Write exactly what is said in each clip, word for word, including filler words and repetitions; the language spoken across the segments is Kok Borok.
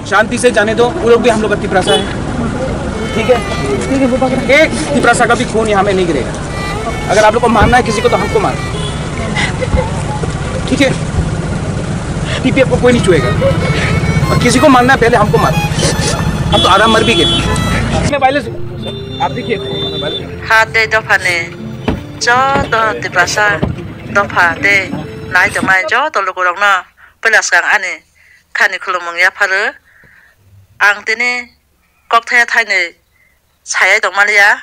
शांति से जाने दो, वो लोग भी हम लोग का तिपरासा है, ठीक है? एक तिपरासा का भी खून यहाँ में नहीं गिरेगा। अगर आप लोग को मारना है किसी को तो हमको मारो, ठीक है? टीपीएफ को कोई नहीं छुएगा। और किसी को मारना है पहले हमको मारो, हम तो आधा मर भी गए। मैं पहले से, आप देखिए, मैं पहले से। Ha tei dophani joto tiprasa dopha tei nai tongnai joto lukurokno puila swkang ani khani khulumung yapharo. Ang tini kokthai thainwi sayai tongmaliya,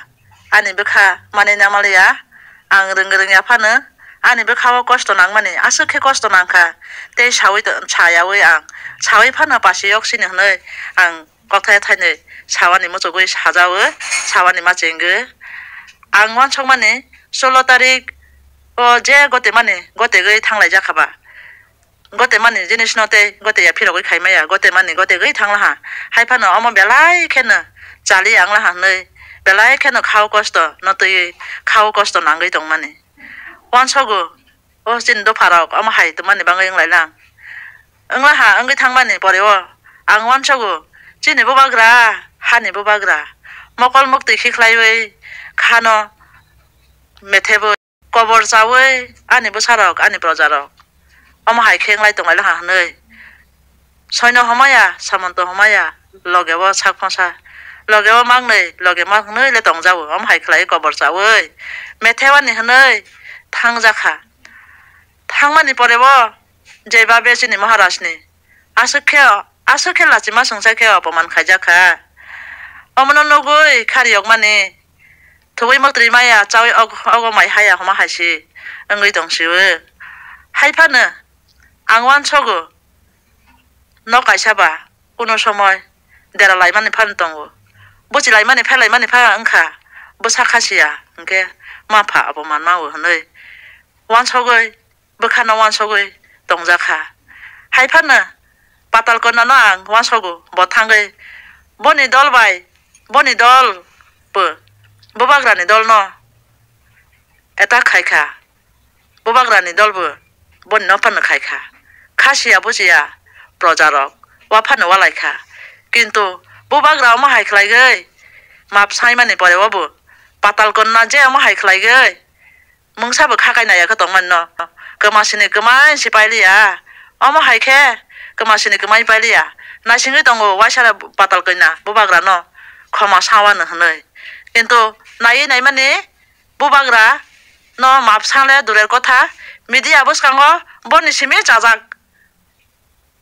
ani bwkha manwi namaliya, ang rwng rwngya phano ani bwkhao kosto nangmani, aswk khe kosto nangkha, tei saui to-, sayaui ang, saui phano pasi yok sini hwnwi ang kokthai thainwi sawani muchugwi sajao, sawani ma chengwi. Ang uansukmani solo tarik o je gotemani gotegwi thanglaijak kha ba. Gotemani jinisno tei goteya phirogwi khaimaya, gotemani gotegwi thanglaha. Haiphano omo belai kheno chali anglaha hwnwi, belai kheno khao kosto no twiwi, khao kosto nangwi tongmani. Uansogo, o chini dopharok omo hai tongmani bagwi wnglaila. Wnglaha wngwi thangmani poreo ang uansogo, chini bubagra, hani bubagra, mokol muktwi khikhlaiwi khano methebo. Kobor chaui ani bwsarok, ani projarok omo hai khe wnglai tonglaila ha hwnwi. Soino homaya, samonto homaya, logeo sak phosa, logeo mangnwi, loge mangnwi le tongjago, omo hai khlai kobor chaui. Methewani hwnwi thangjakha. Thangmani porebo jeba be chini Maharajni aswk khe, aswk khe lachima swngchai khe opoman khaijakha. Omono nugwi khariyokmani Thubui muktwi maya chaui og-, ogo mai haya homa hai se wngwi tong sio. Hai phano ang uansogo nok kaisa ba kuno somoi dera laimani phano tongo. Buchi laimani phai laimani pha wngkha bwsa kha sia hwnkhe ma pha abo manma o hwnwi uansogwi bwkhano uansogwi tongjakha. Hai phano Patal Konyano ang uansogo, bo thangwi boni dol bai, boni dol bo bubagrani dolno attack khaikha, bubagrani dolbo boni no phano khaikha. Kha siya buchiya projarok wa phano walaikha, kintu bubagra omo hai khlaigwi map saimani pore obo Patal Konna je omo hai khlaigwi Mungsa bo kha kai naiya khe tongmani no. Kwmasini kwmai se pailiya. Omo hai khe kwmasini kwmai pailiya. Naisingwi tongo waisa Patal Kanya bubagra no khoma sao ano hwnwi. Kintu naiwi naimani bubagra no map sanle durer kotha media bwskango boni simi chajak.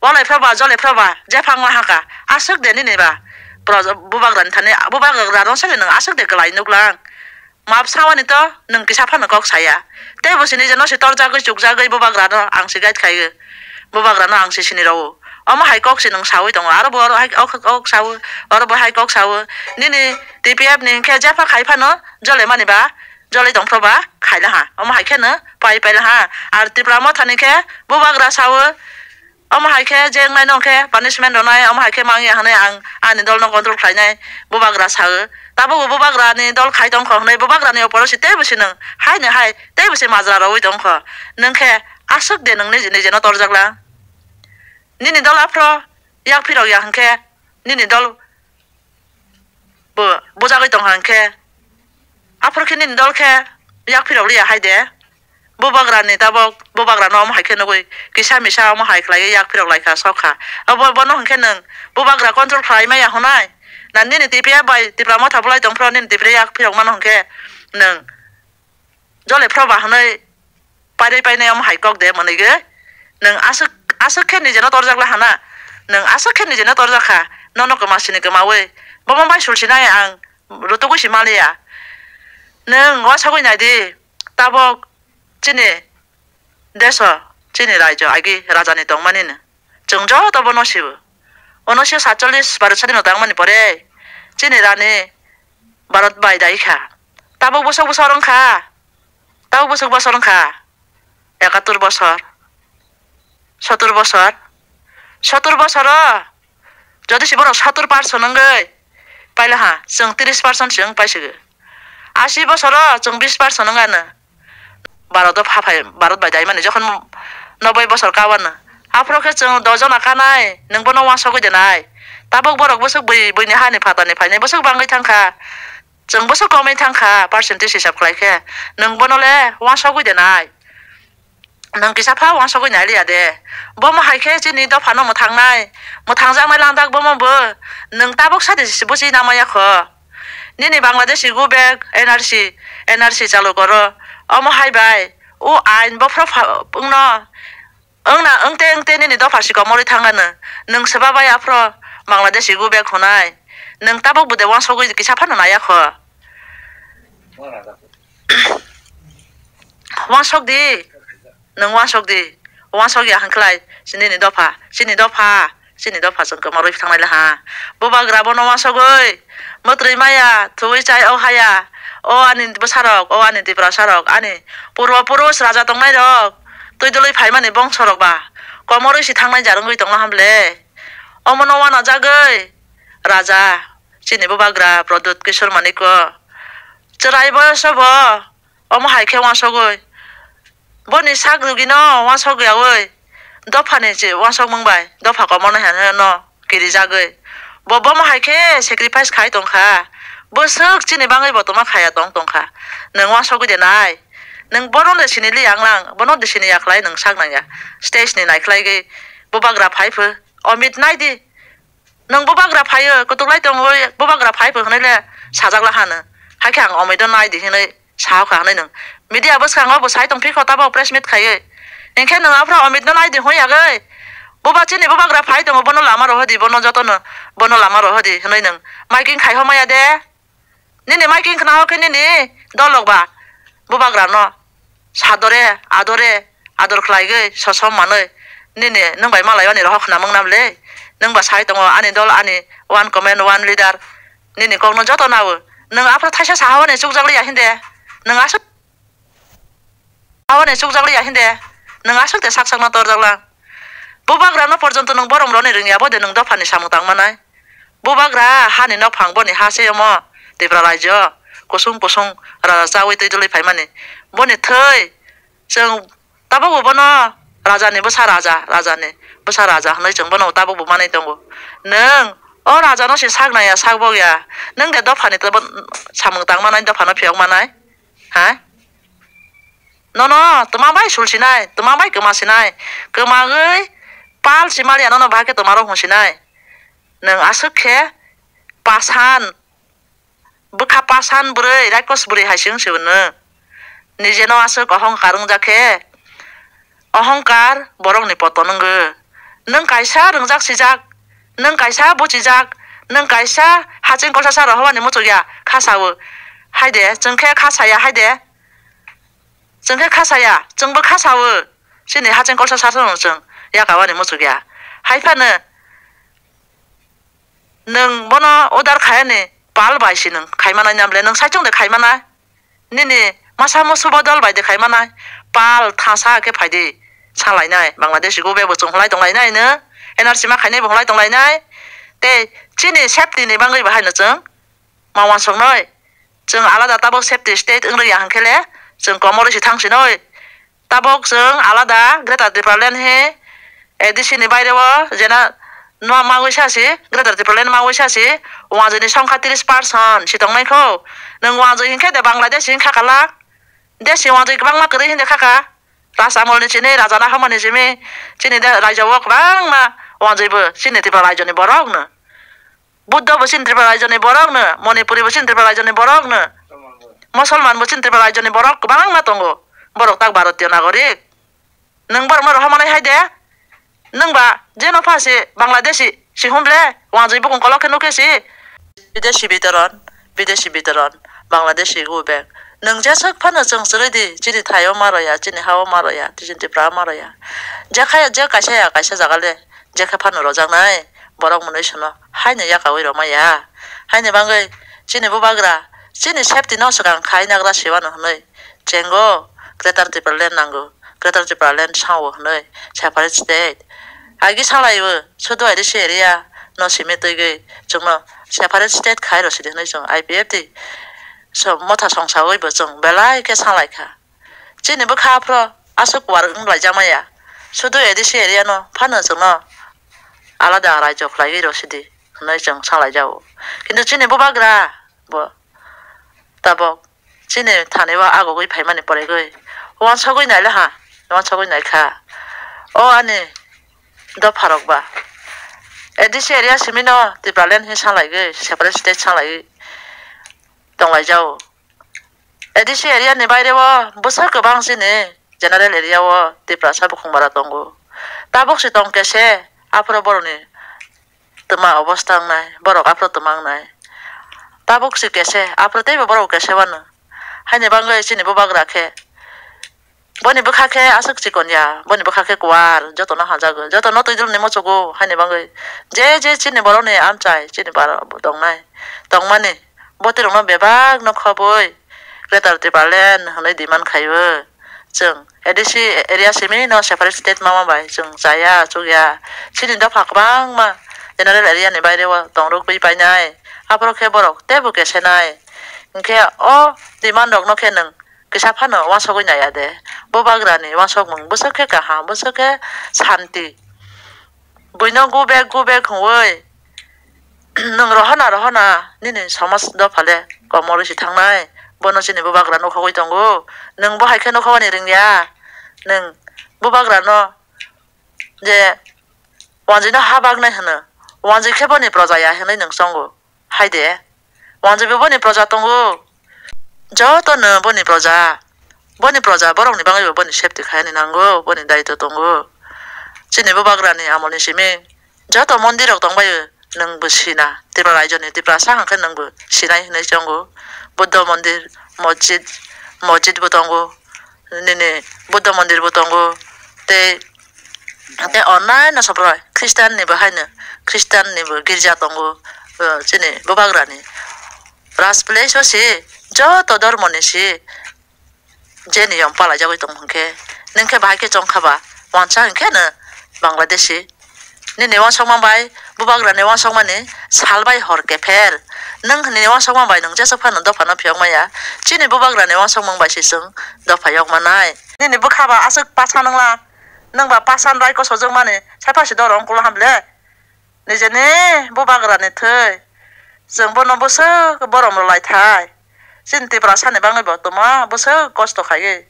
Walai phra ba, jole phra ba, jephang wahaka, aswk de nini ba. Pro-, bubagrani thani, bubagra rano sani nwng aswk de kwlai nuklang. Map sawani to nwng kisa phano kok saya. Tei bo sini je no se torjagwi chukjagwi bubagrano ang se guide khaio. Bubagrano ang se sini rwo. Omo hai kok se nwng sawi tongo. Aro bo oro hai kok, kok sawo, oro bo hai kok sawo. Nini T P F ni hwnkhe jepha khai phano jole mani ba, jole tong phra ba khaila ha. Omo hai khe no pai paila ha. Ar Tipra Motha ni khe bubagra sawo. Omo hai khe je wngnai no khe punishment rwnai, omo hai khe mangya hwnwi ang ani dol no control khlainai, bubagra sao. Tabukbo bubagra ni dol khai tongkho hwnwi bubagra ni opor o se teibo se nwng hai ni hai teibo se majra rogwi tongkho. Nwng khe aswk de nwng niji niji no torjak lang. Nini dol aphro yak phirok ya hwnkhe nini dol bo bujagwi tongkha hwnkhe, aphuru khe nini dol khe yak phirok liya hai de. Bubagrani tabok, bubagrano omo hai khe nugwi kisa misa omo hai khlaiwi yak phirok lai kha, sok kha. Abo bono hwnkhe nwng bubagra control khlai maya hwnai? Na nini T P F bai Tipra Motha bolai tong phro nini Tipra yak phirok mano hwnkhe nwng jole phro ba hwnwi pairwi painai omo hai kok de mwnwi gwi nwng aswk, aswk khe nijeno torjak la hana. Nwng aswk khe nijeno torjak kha, nono kwma sini kwmawi bomo bai sulsinai ang rutugwi si maliya. Nwng uansugwi nai di, tabok chini deso, chini raijo agi rajani tongmani no. Chwng joto bono sio. Unisho satchollis Bharat sadhino tangmani pore chini rani Bharat bai dai kha. Tabuk bwswk bwswk wng kha. Tabuk bwswk bwswk wng kha. Ekattor bosor. Sottor bosor. Sottor bosor o jodi se borok sottor percent wngwi paila ha, chwng tris percent se wng paisigo. Asi bosor o chwng bis percent wng ano. Bharat o pha phai, Bharat bai dai mani jokhon noboi bosor ka wano, Aphuru khe chwng dos jona kanai, nwng bono uansugwi de nai. Tabuk borok bwswk bui buini hani phatarni phainai bwswk bangwi thangkha. Chwng bwswk komwi thangkha percentage hisab khlai khe. Nwng bono le uansugwi de nai. Nwng kisa pha uansugwi nai liya de. Bomo hai khe chini dophano mwthangnai, mwthangjaknai landak bomo bo. Nwng tabuk sa de buchi na maya kho. Nini Bangladeshi go back N R C, N R C chalu koro. Omo hai bai. O ain bophro pha-, wngno. Wngna, wngte, wngte nini dopha si komorwi thangano. Nwng swba bai aphro Bangladeshi go back hunai. Nwng tabuk bo de uansugwi kisa phano naya kho. Uansuk di. Nwng uansuk di. Uansuk ya hwnkhlai chini ni dopha, chini dopha, chini dopha chwng kwma rwi thangnai le ha. Bubagra bono uansugwi mwtrwi maya thuwi chai o haya. O ani bwsarok, o ani Tiprasarok, ani purbo purush raja tongnai rok, twi dwlwi phaimani bongsorok ba komorwi si thangnai jar wngwi tongna hamle. Omono uanajagwi raja chini bubagra Pradyut Kishore Manikko chwrai boyoso bo omo hai khe uansugwi, boni sak rwgwino uansuk yaui dophani se uansukmung bai dopha komorno heno kirijagwi. Bo bomo hai khe sacrifice khai tongkha. Bwswk chini bangwi bo tongma khaya tong tongkha. Nwng uansugwi de nai. Nwng bono de sini li ang lang, bono de sini yakhlai nwng sak nangya. Stage ni naikhlaigwi bubagra phai pho. Omit nai di. Nwng bubagra phaio, kutuk lai tongwi bubagra phai pho hwnwi le sajak la hano. Hai khe ang omito nai di hwnwi sao kha hwnwi nwng. Media bwskango bo sai tong phi kho tabo press meet khaiwi. Hinkhe nwng aphro omito nai di hwn yagwi. Buba chini bubagra phai tongo, bono lama rohor di, bono jotono, bono lama rohor di hwnwi nwng. Miking khai homa ya de. Nini miking khna hor khe nini dolok ba bubagra no sadore, adore, ador khlaigwi sosom manwi nini nwng bai malai ani rohor khna mung nam le. Nwng ba sai tongo ani dol, ani one comment, one leader, nini kok no joto nao. Nwng aphro thaisa saha hwnwi chukjak liya hinde. Nwng aswk Aboni chukjak liya hinde, nwng aswk de sak sakno torjak lang. Bubagra no porjonto nwng borom roni rwngya, bo de nwng dophani samung tang manai. Bubagra hani nophang boni ha se omo Tripura rajyo kusung kusung raja chawi twi dwlwi phaimani. Boni thwi chwng tabukbo bono rajani bwsa raja, rajani bwsa raja hwnwi chwng bono tabukbo manwi tongo. Nwng o rajano se sak naiya, sak bokya, nwng de dophani samung tang manai, dophano phiyok manai. Ha? Nono twma bai sul sinai, twma bai kwma sinai, kwmagwi pal si maliya nono bahai khe twma rok hwn sinai. Nwng aswk khe pasan, bwkha pasan bwrwi, raikos bwrwi hai se wng si nwng. Nijeno aswk ohongkar wngjak khe, ohongkar borokni poton wngwi. Nwng kaisa rwngjak sijak, nwng kaisa buchijak, nwng kaisa haching kolsa sa rohormani muchukya kha sao. Haide, chwng khe kha saya haide. Chwng khe kha saya, chwngbo kha sao. Chini haching kolsa sa chwng yakawani muchukya. Hai phano nwng bono order khayani pal bai si nwng khaimanai namle, nwng saichung de khaimanai. Nini masa musu bodol bai de khai manai, pal thasa khe phai di, salainai. Bangladeshi go bebo chwng hwnlai tonglainai no, N R C ma khainai bo hwnlai tonglainai. Tei chini safety ni bangwi bo haino chwng ma uansuknai. Chwng alada tabuk safety state wng rwya hwnkhe le, chwng komorwi si thang sinoi. Tabuk chwng alada Greater Tipraland he A D C ni baire o jena no magwi sa si, Greater Tipraland magwi sa si, wanjwi ni songkha tris percent si tongmai kho. Nwng wanjwi hinkhe de Bangladesh hinkha kala. Deshi wanjwi kwbangma kwrwi hinde khaka. Ras amol ni chini raja na hamani simi chini de raija o kwbangma wanjwi bo chini Tripura raijo ni borok no. Buddha bo chini Tripura raijo ni borok no, Manipuri bo chini Tripura raijo ni borok no, Musulman bo chini Tripura raijo ni borok kwbangma tongo. Borok tak Bharatiyo nagorik. Nwng borok no rohormanai hai de? Nwng ba je no pha se Bangladeshi si hwn ble, wanjwi bukung kolok khe nukhe si. Bideshi bitoron, bideshi bitoron, Bangladeshi go back. Nwng jeswk phano chwng chwrwi di, chini thai o ma roya, chini ha o ma roya, chini Tripura o ma roya. Je khaya, je kaisa ya, kaisa jaga le. Jekhe phano rojaknai borok mwnwi sono haino yakaui rwmaya. Haini bagwi chini bubagra chini safety no swkang khai nagra siwano hwnwi chengo Greater Tipraland nango, Greater Tipraland sao hwnwi separate state. Agi salaiwi sudu aidi si area no simi twigwi chwngno separate state khai rw sidi hwnwi chwng I P F T so motha songsaui bo chwng belai khe salaikha. Chini bwkha aphro aswk kuar wng laijakmaya. Sudu A D C area no phano chwngno alada raijo khlaiwi rw sidi hwnwi chwng sa lai jago. Kintu chini bubagra bo tabok chini thani o agogwi phaimani poregwi uansugwi nai le ha, uansugwi nai kha. O ani dopharok ba A D C area simi no Tipraland hinwi sa laiwi, separate state sa laiwi tong lai jago. A D C area ni baire o bwswk kwbang chini general area o Tiprasa bukhung bara tongo. Tabuk se tong kese, aphuru borok ni twma obostha wngnai, borok aphuru twma wngnai. Tabuk se kese, aphuru teibo borok kese wano. Haini bagwi chini bubagra khe, boni bwkha khe aswk chikon ya, boni bwkha khe kuar, jotono hamjago, jotono twi dulni muchugo, haini bagwi je je chini borok ni amchai, chini bara tongnai, tongmani, botirokno bebak no khobwi Greater Tipraland hwnwi demand khaio. Chwng A D C area simi no separate state mama bai chwng chaya chukya. Chini dopha kwbangma general area ni baire o tongrwkwi painai. Aphuru khe borok teibo kesenai. Hinkhe o demand rokno khe nwng kisa phano uansugwi naiya de. Bubagrani uansukmung bwswk khe kaham, bwswk khe santi. Buino go back, go back hwnwi nwng rohorna rohorna nini somaj dophale komorwi si thangnai. Bono chini bubagra nukhogwi tongo. Nwng bo hai khe nukhobani ringya. Nwng bubagrano je wanjwino ha baknai hwno, wanjwi khe boni proja ya hwnwi nwng chongo. Hai de, wanjwi bo boni proja tongo. Jotono boni proja, boni proja borokni bagwi bo boni safety khaini nango, boni daitw tongo. Chini bubagrani amolni simi joto mondir rok tongbaio, nwng bo sina, Tripura raijoni Tiprasa hwnkhe nwng bo sinai hinwi chongo. Buddha mondir, mosjid, mosjid bo tongo, nini Buddha mondir bo tongo, tei, tei onnaino sobroi Christian ni bo haino, Christian ni bo girja tongo, o, chini bubagrani. Raj place o si joto dhormo ni si je niyom palai jagwi tong hwnkhe, nwng khe bahai khe chong kha ba, wansa hwnkhe no Bangladeshi. Nini uansukma bai bubagrani uansukmani sal bai hor kepher. Nwng nini uansukma bai nwng jeswk phano dophano phiyok maya. Chini bubagrani uansukmung bai se chwng dopha yok manai. Nini bwkha ba aswk pasa nwngla, nwng ba pasa nrai kosojwk mani, sai phasi dorong kulo ham le. Nijeni bubagrani thwi chwng bono bwswk borom rwlai thai. Chini Tiprasa ni bagwi bo tongma bwswk kosto khaiwi.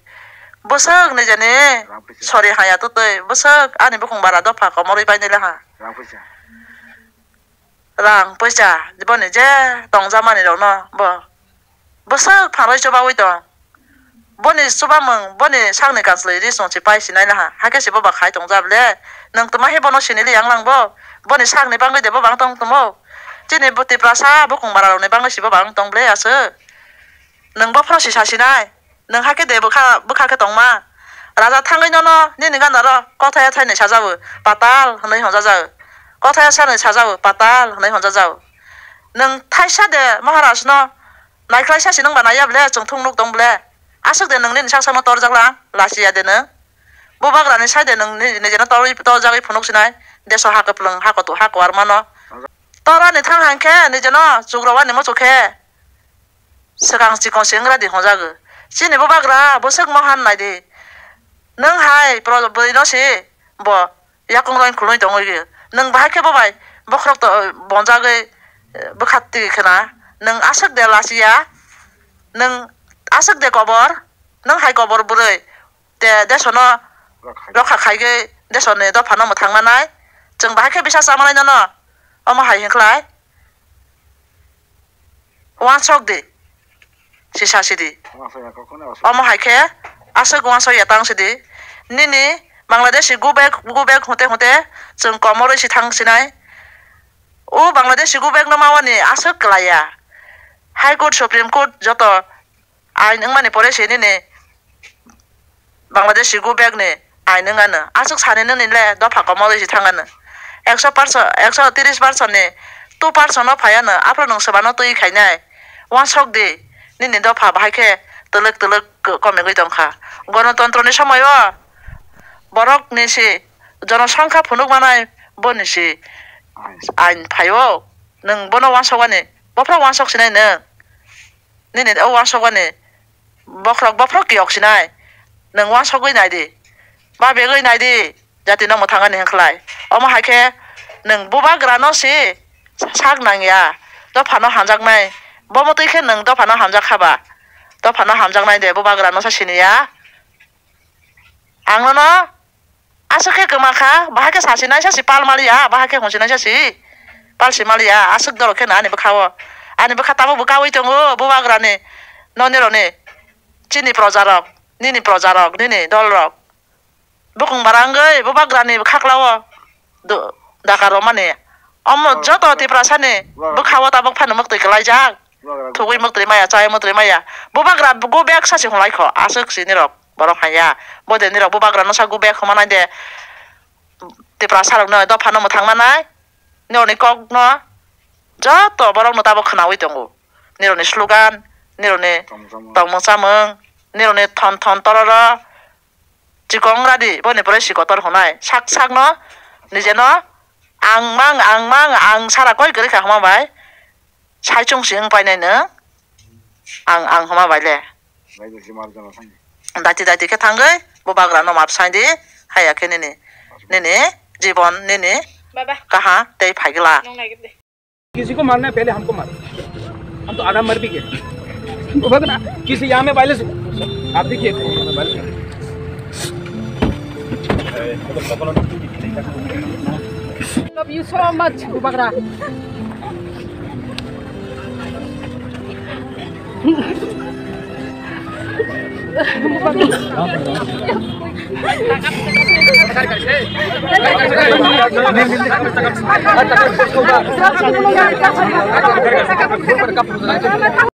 Bwswk nijeni sori haya twtwi bwswk ani bukhung bara dopha komorwi painai le ha. Rang puisa boni je tongjakmani rokno bo bwswk pharwi chubawi tong. Boni chubamung, boni sakni kanslwi ri chwng se pai sinai laha, hakhe se bo ba khai tongjak le. Nwng twma he bono sinili yang lang bo? Boni sakni bagwi de bo bang tong tongmo? Chini bo Tiprasa bukhung bara rokni bagwi se bo bang tong ble aswk. Nwng bophro si sa sinai. Nwng hakhe de bwkha, bwkha khe tongma? Raja thangwi nono nini gana ro kothaya thaini sajago, patal hwnwi hwnjajak. Kothaya sanwi sajago, patal hwnwi hwnjajak. Nwng thaisa de Maharaj no naikhlaisa si nwng ba naiya ble, chwng thung nuk tong ble. Aswk de nwng nini sak sakno torjak lang, lachiya de nwng. Bubagrani sai de nwng ni-, nijeno torwi, torjagwi phunuk sinai. Deso ha kwplwng, ha koto, ha koar mano. Torani thang hang khe nijeno chukrok ani muchuk khe. Swkang chikon se wngra di hwnjago. Chini bubagra bwswk mohan nai di. Nwng hai pro-, bwrwi no se bo yakung roi khuloi tongwi. Nwng bahai khe bo bai bokhorok to bonjagwi, eh, bwkha twi khna. Nwng aswk de lachiya. Nwng aswk de kobor. Nwng hai kobor bwrwi. Te desono rokha khaigwi desoni dophano mwthang manai. Chwng bahai khe bisa cha manai nono. Omo hai hwn khlai. Uansok di, sisa sidi. Omo hai khe aswk uansok ya tang sidi. Nini Bangladeshi go back, go back hwnte hwnte chwng komorwi si thang sinai. O Bangladeshi go back no mawani aswk kwlaiya. High Court, Supreme Court joto ain wngmani pore se nini Bangladeshi go back ni ain wng ano. Aswk sani nini le dopha komorwi si thang ano. Ekso percent, ekso tris percent ni two percent no phai ano. Aphuru nwng swbano twi khainai. Uansok di, nini dopha bahai khe twlwk twlwk ko-, komigwi tongkha. Gonotontro ni somoi o borok ni si jonosongkha phunuk manai boni si ain phai o. Nwng bono uansok ani, bophra uansok sinai nwng. Nini o uansok ani bokhorok, bokhorok kiyok sinai. Nwng uansogwi nai di. Ba begwi nai di. jati no mwthangani hwnkhlai. Omo hai khe nwng bubagra no si sak nang ya, dopha no hamjaknai. Bo mwtwi khe nwng dopha no hamjak kha ba, dopha no hamjaknai de, bubagra no sa sini ya. Ang nono aswk khe kwma kha, bahai khe sasi naisa si pal maliya, bahai khe hwnsi naisa si pal si maliya, aswk dorok khe no ani bwkha o. Ani bwkha tabuk bo kaui tongo, bubagra ni, noni rok ni, chini proja rok, nini proja rok, nini dol rok. Bukung bara wngwi bubagra ni khakla o do-, daka romani. Omo joto Tiprasa ni bwkha o tabuk phano mwktwi kwlaijak. Thugwi mwktwi maya, chai mwktwi maya. Bubagra go back sa se hwnlai kho. Aswk si nirok borok hanya. Bo de nirok bubagra no sa go back hwnma nai de. Tiprasa rok no dopha no mwthang manai. Nirok ni kok no joto borok no tabuk khwnawi tongo. Nirok ni slogan, nirok ni tongmung chamung, nirok ni thon thon tororo. Chikong radi, boni pore si kotor hwnai. Sak sak no, nije no, ang mang, ang mang, ang sara koi kwrwi kha hwnma bai. Sai chung si wng painai no, ang, ang hwnma bai le. Daiti daiti khe thangwi, bubagra no map sai di, haya khe nini, nini jibon, nini kaha tei phaigla. किसी को मारना है, पहले हमको मारो। हम तो आधा मर भी गए। वो भगना, किसी यहाँ में वायलेंस, आप देखिए, violence. Love you so much, Bubagra.